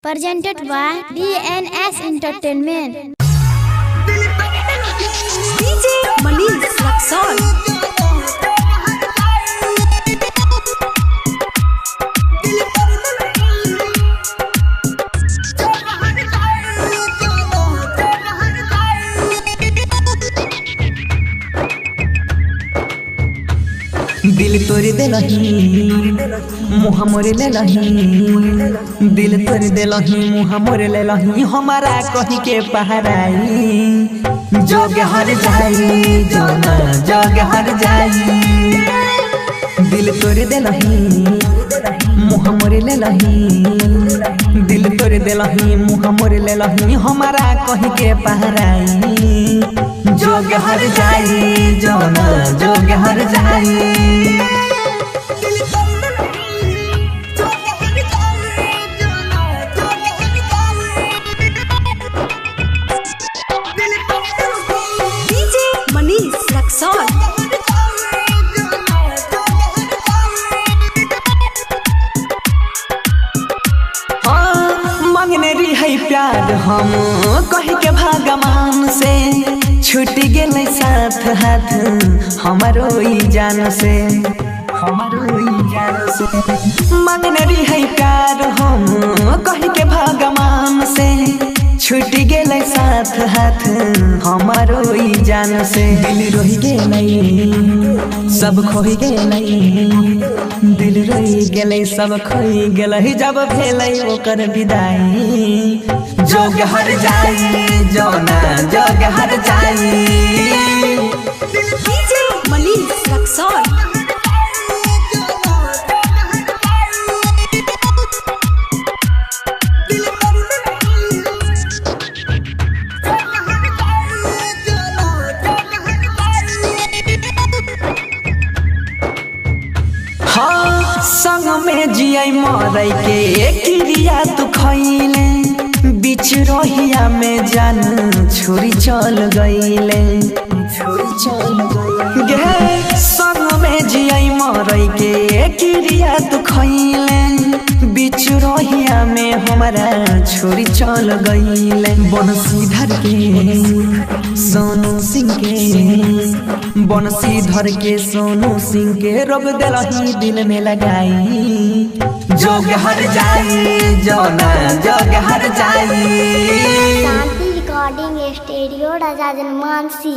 Presented by DNS Entertainment. DJ Manish Luxor. दिल तोड़ देलही मुँह मोर लेलही, दिल तोड़ देलही मुँह मोर लेलही, हमारा कही के पहराई जोग हर जाई जोना जोग हर जाई। दिल तोड़ देलही मुँह मोर लेलही, दिल तोड़ देलही मुँह मोर लेलही, हमारा कही के पहराई जोग हर जाई जोना जोग हर जाई। DJ Manish Luxor. हाँ, मांगने रही प्यार हम कह के भगवान से, छूट गेल साथ हाथ हमारो ई जान से, हमारो ई जान से। मांगने रही प्यार हम कह के भगवान से, छूट गेल साथ हाथ हमारो ई जान से। दिल रोहि गेलै सब खोइ गेलै, दिल रोहि गेलै सब खोइ गेलै, जब भेलै ओकर विदाई जोग हर जाई जोना जोग हर जाई। DJ Manish Luxor. हाँ, संग में जियाई मरै के क्रिया तू खैले, बीच रहिया में जान छोरी चल गईले, छोरी चल गईले गे। संग में जियाई मरै के क्रिया तू खैले, बीच रहिया में हमारा छोरी चल गईले। बनसीधर के सोनू सिंह के, बनसीधर के सोनू सिंह के रोग देलही दिल में लगाई जोग हर जाई जोना जोग हर जाई। शांति रिकॉर्डिंग स्टूडियो, राजा जनमानसी।